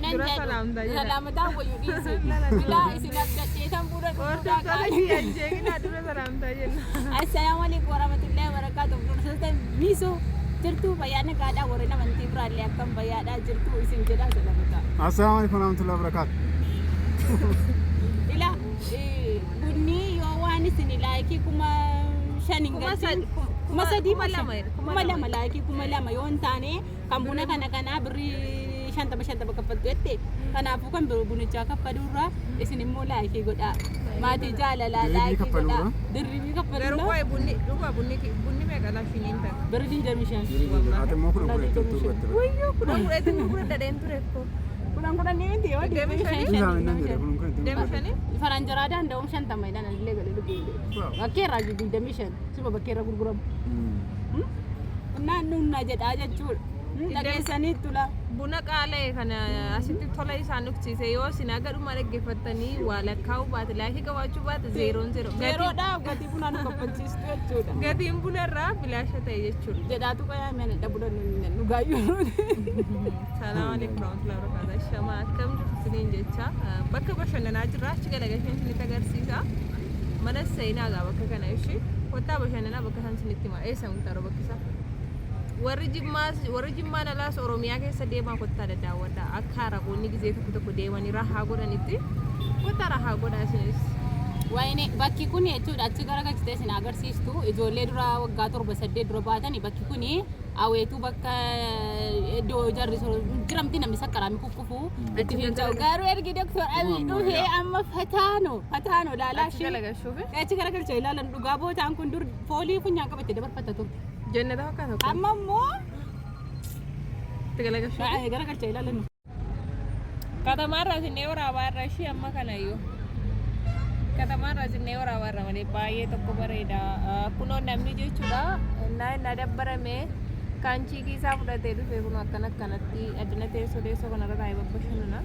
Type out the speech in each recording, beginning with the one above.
Nan Dura jedhu. salaamtaa jedha. Salaamataa wayyu dhiisi. Bilaa isin abdadhee tan buna dhuguudhaa Hordoftoota qaali. kiyya hin jeeqinaa dura salaamtaa jenna. Assalaamu alaikum warahmatullahi wabarakatuh. Hordoftoota miisoo jirtuu fayyaa nagaadhaa warreen amantii biraallee akkam fayyaadhaa jirtuu isin jedhaa salaamataa. Assalaamu alaikum warahmatullahi wabarakatuh. Ila bunni yoo waan isin like 5000 hin galchin 3000 2000 jedha, 2000 like 2000 yoo hin taane kan buna kana kanaa birrii 50 50 kaffaltu jette. Kanaafuu kan biroo bunichaa kaffaluurraa isin immoo like godhaa. Maatii jaalalaa Dirribii like godhaa. kaffaluurraa? Dirribii Garuu kaffaluurraa waa'ee bunni dhugaa bunni meeqa laashiniin takka? Birrii 25. Ati immoo 10 10 itti turbatte. Wayyoo 10 10tti gurguradha dheen ture koo. 10 10 miti yoo 25? 25. Isaa minnan jedhe 10 10 itti Digdami gurguratte. shanii? Faranjaraa danda'uun 50 jedhan illee galee lubbuu. Bakkee irraa 25 suma bakkee irra gurguramu. Naannoo jedhaa jechuudha. Dhageessanii tula. Buna qaala'e kana asitti tola isaan dhugsiise yoo isin haga dhumaa dhaggeeffattanii waa lakkaa'uu baate like qabaachuu baate zeeroon zeeroo. Zeeroodha gatii bunaa nu kaffalchiistu jechuudha. Gatiin buna irraa bilaasha ta'e jechuudha. Jedhaatu qayaa mana dhabudha dhugaayyuu. Salaam alaikum warahmatullahi wabarakatuh. Shama akkam jirtu isiniin jecha bakka bashannanaa jirra achi galagalcheen isinitti agarsiisa. Mana seenaa gaa bakka kana ishee kottaa bashannanaa bakka isaan isinitti hima eessa muktaaroo bakki isaa. Warri Jimmaas warri Jimmaan alaas Oromiyaa keessa deemaa kottaa daddaawwadhaa. Akka Araboonni gizee tokko tokko deemanii rahaa godhanitti kottaa rahaa godhaa isinis. Wayne bakki kun jechuudha achi garagalchitee isin agarsiistu ijoollee dura waggaa 7 8 dura baatani bakki kun aweetuu bakka iddoo jarri jiramti namni sakkaraami kukkufu itti finca'u garuu ergi doktor Abiy dhufee amma fataano fataano laalaa Achi ishee galagalchuufi. achi garagalcha ilaalan dhugaa bootaan kun dur foolii funyaan qabatte dabarfatta turte. Jannata fakkaata kun. Amma immoo Itti galagalchuufi. Garagalcha ilaalan. Katamaarraa sinnee waraabaa irra ishii amma kanayyuu. Katamaarraa sinnee waraabaa irra malee baay'ee tokko bareeda. Kunoo namni jechuudha innaa innaa dabbarame kan chiikii isaa fudhatee dhufe kun akkana akkanatti addina teessoo teessoo kanarra taa'ee babbashannana.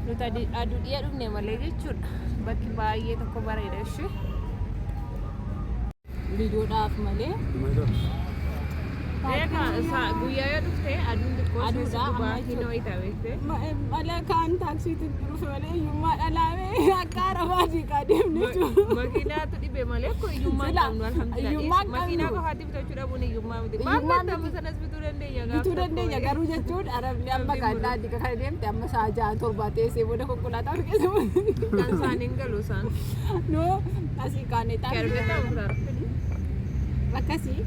Nuti aduu dhiya dhufne malee jechuudha. Bakki baay'ee tokko bareeda ishii. Viidiyoodhaaf malee. Beeka isaa guyyaa yoo dhufte aduun xiqqoo Aduudha, keessa gubaa amma hin jechuudha. ho'ita beekte. Mala kaan taaksiitiin dhufe malee hiyyummaa dhalaame akka arabaa diiqaa deemne jechuudha. Makiinaatu dhibe malee akkoo hiyyummaa hin Sila, qabnu alhamdulillah. hiyyummaa hin Makiinaa qabnu. qofaatti bitachuu dhabuun hiyyummaa miti. Hiyyummaa Maal amma miti. sanas bituu dandeenya gaafa Bituu tokko dandeenya wayii. garuu jechuun arabni amma Rabbiin kan godhu. daandii kana deemte amma sa'a 6 7 teessee booda konkolaataa ol keessa Kan isaan hin galu isaan. No asii kaanee taa'ee. Gargataa muktaar. Akkasii.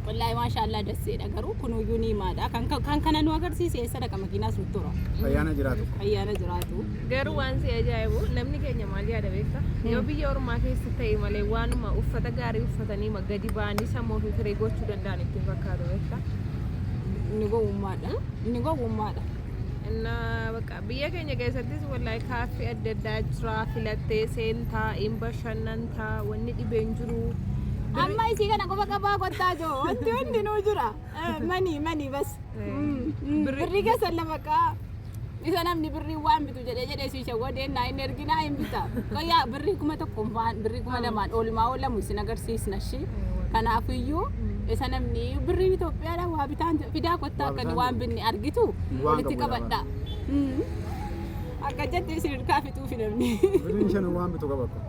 Wallaahi maashaallah dasseedha garuu kunuyyuu ni himaadha. Kan kan kana nu agarsiise eessa dhaqa makiinaas nutti hora. Ayyaana jiraatu. Ayyaana jiraatu. Garuu waan si ajaa'ibu namni keenya maal yaada beekta? Yoo biyya ormaa keessa ta'e malee waanuma uffata gaarii uffatanii ma gadi ba'anii sammuu ofii firee gochuu danda'an itti hin fakkaatu beekta? Inni gowwummaadha. Inni gowwummaadha. Innaa bakka biyya keenya keessattis wallahi kaaffee adda addaa jira filattee seentaa hin bashannantaa wanni dhibeen jiru. Amma isii kana qofa qabaa kottaa jiru. Wanti hundinuu jira. Manii manii bas. Birrii keessan lafa kaa. Isa namni birrii waan bitu jedhee jedhee si shawwadee naa hin erginaa hin bita. Qayyaa birrii 1000 waan birrii 2000n oolmaa oolamu isin agarsiisna shi. Kanaafiyyuu isa namni birrii Itoophiyaadhaa waa bitaan fidaa kottaa Waa akka inni bitaan waan binne argitu Waan walitti qabu qabadha. Akka jette isin hirkaa fixuufi namni. Birriin 5 waan bitu qaba akka.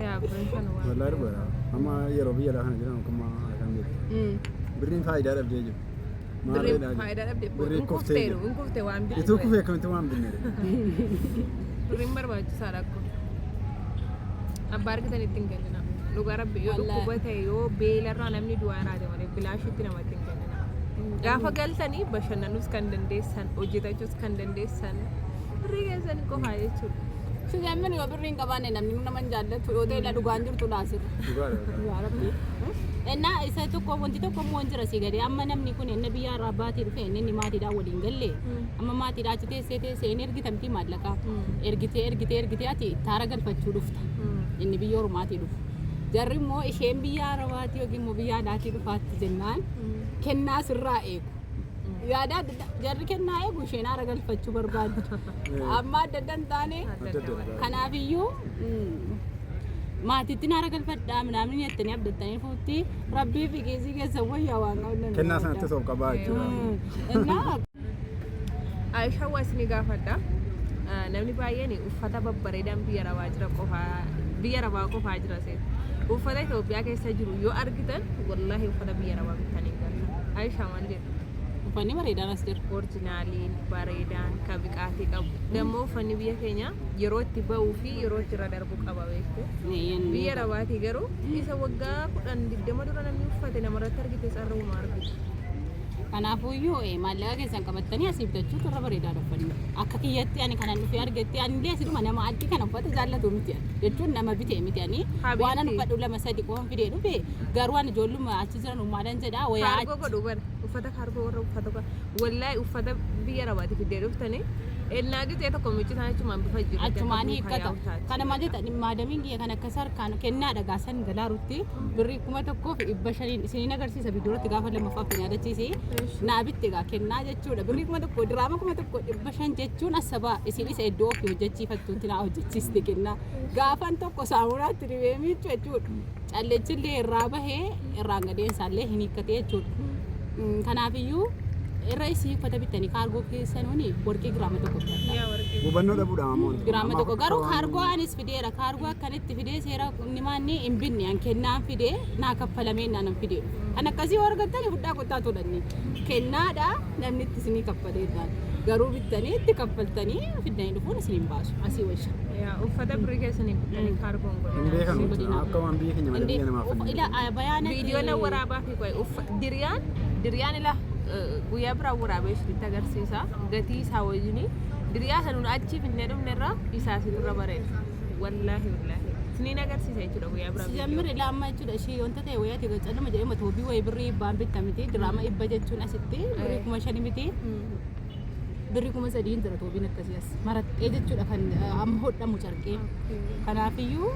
Yaa birriin 5 waan. Wallaahi dhugaadha. Amma yeroo biyya alaa kana jiran akkuma kan beektu. Birriin faayidaa dhabdee jiru. Birriin Maarreedhaa jiru. faayidaa dhabde. Birrii Hin kuftee kufteeru jiru. hin kufte waan bitu. Ituu kufee akkamitti waan binne? Birriin barbaachisaadha akkuma. Abbaa argitan itti hin kennina. Dhugaa rabbi yoo Wallaahi. dhukkuba ta'e yoo beelarraa namni du'aa raate malee bilaashitti namatti hin kennina. Gaafa galtanii bashannanuus kan dandeessan hojjetachuus kan dandeessan birrii keessan qofaa jechuudha. Sijaammin yoo birrii hin qabaanne namni nama hin jaallatu yoo ta'e dhugaan jirtu laasirra. Dhugaadha. Yaa Rabbi. Ennaa isa tokko wanti tokko immoo hin jira sii galee amma namni kun inni biyya irraa baatee dhufe inni inni maatiidhaan waliin galle amma maatiidhaa achi teessee teessee inni ergitamtii maallaqaa ergitee ergitee ergitee ati taara galfachuu dhufta inni biyya ormaatii dhufu. Jarri immoo isheen biyya arabaatii yookiin immoo biyya alaatii dhufaatti jennaan kennaa sirraa eegu. Yaada adda addaa jarri kennaa eegu isheen haara galfachuu barbaaddi. Amma adda adda hin taane Adda adda. kanaafiyyuu maatiitti haara galfadhaa minaamin jettanii abdattanii fuutti rabbii fi kiisii keessa wayyaa waan qabdan. Kennaa sanatti of qabaa jechuudha. Innaa Aayishaa, waa isinii gaafadha. Namni baay'een uffata babbareedaan biyya arabaa jira qofaa, biyya arabaa qofaa jira seeta. Uffata Itoophiyaa keessa jiru yoo argitan, wallaahi uffata biyya arabaa bittanii hin galtan. Aayishaa, maal jedhu? Uffanni bareedaan as jira. Originaliin bareedaan kan biqaatii qabu. Dammoo uffanni biyya keenya yeroo itti ba'uu fi yeroo itti irra darbu qaba, beekte. Biyya arabaatii garuu isa waggaa 10 20 dura namni uffate namarratti argite sarruma argitu. Kanaafuyyuu maallaqa keessan qabattanii asii bitachuutu irra bareedaadha uffanni. Akka kiyyatti ani kanan dhufee argetti ani illee asidhuma nama adii kana uffata jaallatu miti ani. Jechuun nama bitee miti ani. Habiibti. Waan ani uffadhu lama sadi qofan fidee dhufe, garuu ani ijoolluma achi jiran maalan jedhaa wayaa Kaargoo godhu bara, uffata kaargoo warra uffata wallaahi uffata biyya arabaati fiddee dhuftanii ennaa gizee tokko miccitaan achumaan bifa jiru. Achumaan hiikkata. Kana maal jetta, maadamiin kiyya kan akkas harkaan kennaadha gaasan galaarutti birrii 1500n isiniin agarsiisa viidiyootti gaafa lammaffaaf kan yaadachiisi. Naa bitte egaa kennaa jechuudha. Birrii 1000, diraama 1500 jechuun asabaa isin isa iddoo ofii hojjechiifattuutti naa hojjechiiste kennaa. Gaafan tokko saamunaatti dibee miiccu jechuudha. Callechillee irraa bahee irraan gadheensaallee hin hiikkate jechuudha. Kanaafiyyuu irra isii uffata bittanii kaargoo keessanuuni warqii giraama 1 bitadha. Yaa warqee. Hubannoo dhabuudha ammoo. Giraama 1 garuu kaargoo anis fideera. Kaargoo akkanitti fidee seera inni maanni hin binne, an kennaan fidee naa kaffalamee naan fidee dhufe. Kan akkasii yoo argattani fudhaa kottaa tolanii. Kennaadha, namni itti isinii kaffalee ta'an. Garuu bittanii itti kaffaltanii fiddanii dhufuun isin hin baasu. Asii wayya. Yaa uffata birrii keessanii bittanii kaargoon Hin godhina. beekan Godina. akka waan biyya keenya malee biyya namaaf hin Ila bayaanatti. Viidiyoo na waraabaa fi qoy diriyaan diriyaan ila guyyaa biraa waraabee isinitti agarsiisa gatii isaa wajjini. Diriyaa sanuun achi finnee dhumne irraa isaa isinirra bareeda. Wallaahi wallaahi isiniin agarsiisa jechuudha guyyaa biraa. Sijammir ila amma jechuudha ishee wanta ta'e wayaati calluma jedhee matoobii wayii birrii dhibbaan bitta miti, diraama 100 jechuun asitti birrii 5000 miti, birrii 3000n jira toobiin akkasii as maraxxee jechuudha kan amma hodhamu carqee. Kanaafiyyuu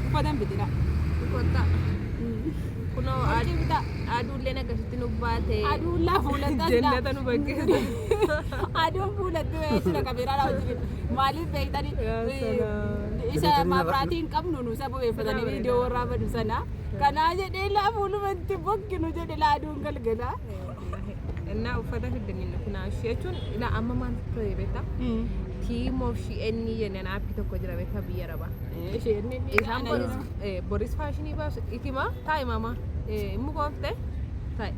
uffatan bitina. Kottaa. Kunoo Warqii bitaa. Aduulleen akkasitti nu baate. Aduun laa fuulattas. Jannata nu bakkeessa. Aduun fuulatti jechuudha kameeraadhaa wajjin. Maaliif beektani? Yaa salaam. Isa mabraatii hin qabnu nu isa bobeeffatanii viidiyoo waraabanu sana. Kanaa jedhee laa fuulumatti bokkinu jedhe laa aduun galgala. Innaa uffata fiddanii kunaa ishee jechuun ilaa amma maal ture beektaa? Team of Shein jennaan aappii tokko jira beektaa biyya arabaa. Isheen Isaan boris faashinii baasu itima taa'i mama immu koofte taa'i.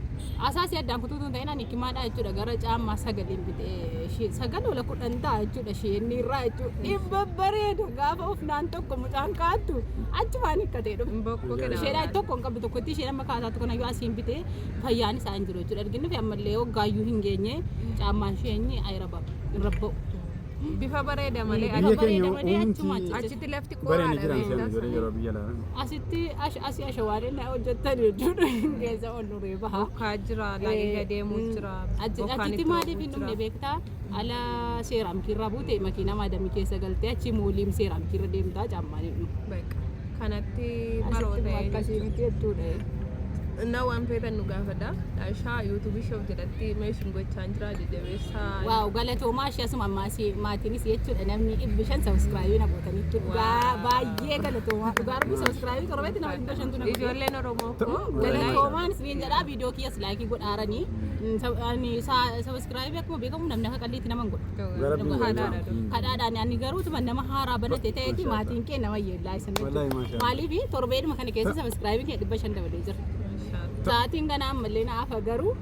Asaasii addaan kutuutu hin ta'in, ani himaadha jechuudha gara caammaa sagaliin bitee 9 wala 10 ta'a jechuudha isheen irraa jechuudha. Dhibba bareeda gaafa ufnaan tokko mucaan kaattu achumaan hiikkatee dhufe. Bokkoo kenna. Isheedhaan tokko hin qabdu, tokkotti isheen amma kaasaatu kanayyuu asiin bitee fayyaan isaa hin jiru jechuudha. Erginni fi ammallee hoggaayyuu hin geenye caammaan isheen ayiraba hin rabba'u. Bifa bareeda malee Biyya Bifa keenya bareeda malee achuma uumti achitti lafti bareen qoraadha jiran beektaa. seenu jedhee yeroo biyya alaa. Asitti asii ashawaaleen hojjettan jechuudha keessa ol nuree baha. Bokkaa jira, laga deemuu jira. Bokkaan Achitti itti maaliif roobuu hin dhumne jira. beektaa? Ala seeraamkiirra buute makiina maadamii keessa galtee achi mooliim seeraamkiirra deemtaa caammaan hin dhumu. Beeka. Kanatti baroo Asitti ta'e. akkasii miti jechuudha. Innaa waan feetan nu gaafadha. Aishaa yuutuubii ishee of jalatti meeshin gochaa jira jajjabeessaa. Waaw, galatoomaa ishee asuma ammaasii maatiinis jechuudha namni 500 subscribe na gootanii dhugaa baay'ee galatoomaa, dhugaa rabbi subscribe torbeetti nama 500tu na godhe. Ijoolleen Oromoo koo Galatoomaan isiniin jedhaa, viidiyoo kiyyas like godhaaranii subscribe akkuma beekamu namni akka qalliitti nama hin godhu. Gara biyya Kadhaadha alaa. Kadhaadhaan ani garuu tuma nama haaraa banate ta'eeti maatiin kee nama yeellaa isin. Wallaahi maashaa. Maaliif torbeedhuma kana keessa subscribe kee 500 dabalee jira. Sa'aatiin ganaa ammallee na hafa garuu.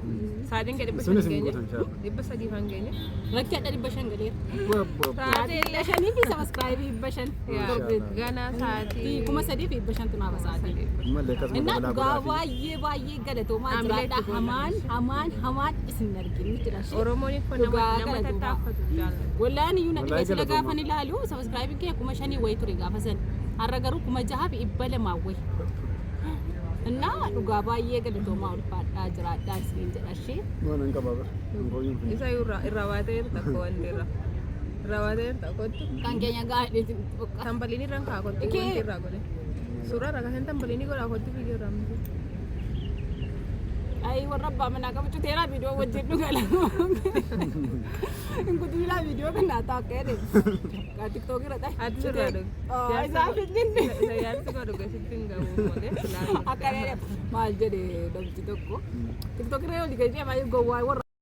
Sa'aatiin kee 500 Sunis hin geenye. guutan inshallah. 300 fan geenye. Rakki hadha 500 galeera. Wabba. Sa'aatiin 500 fi subscribe 500 torbeetti. Ganaa sa'aatii 3500tu naaf sa'aatii. Ammallee akkasuma Innaa dabalaa dhugaa godhaa fi baay'ee baay'ee galatoomaa Haamilee jiraadha. itti goona. Hamaan hamaan hamaan isin arginu jedha. Oromoon ikkoo nama Dhugaa nama galatoomaa. tattaaffatu jaallata. Wallaan iyyuu na Wallaahi dhibee sila galatoomaa. gaafan ilaalu subscribe kee 5000 wayi ture gaafa san. Har'a garuu 6200 wayi. Innaa dhugaa baay'ee galatoomaa, ulfaadhaa jiraadhaa isiniin jedha ishee. Waan hin qabaa bara. Hin gooyuun kun. Isa irraa irraa baatee jirta akkoo wanti irraa. Irraa baatee jirta kottu. Kan keenya gaadhee xiqqaa. Tambaliin irraan kaa kottu wanti irraa godhe. Suuraa irraa kaaseen tambaliinii godhaa kottu viidiyoo irraa miti. Ayi, warra abbaa manaa qabu cuteeraa viidiyoo wajjin dhugala. Hin kutubilaa viidiyoo kana taakka jedhe. Tiktookii irra ta'e. Ati sirraa dhuge. Isaaf hin jenne. Isa yaadsi koo dhuge sitti hin gahu malee. Akka jedhe maal jedhe namti tokko. Tiktookii irra olii gadi deemaa gowwaa warra.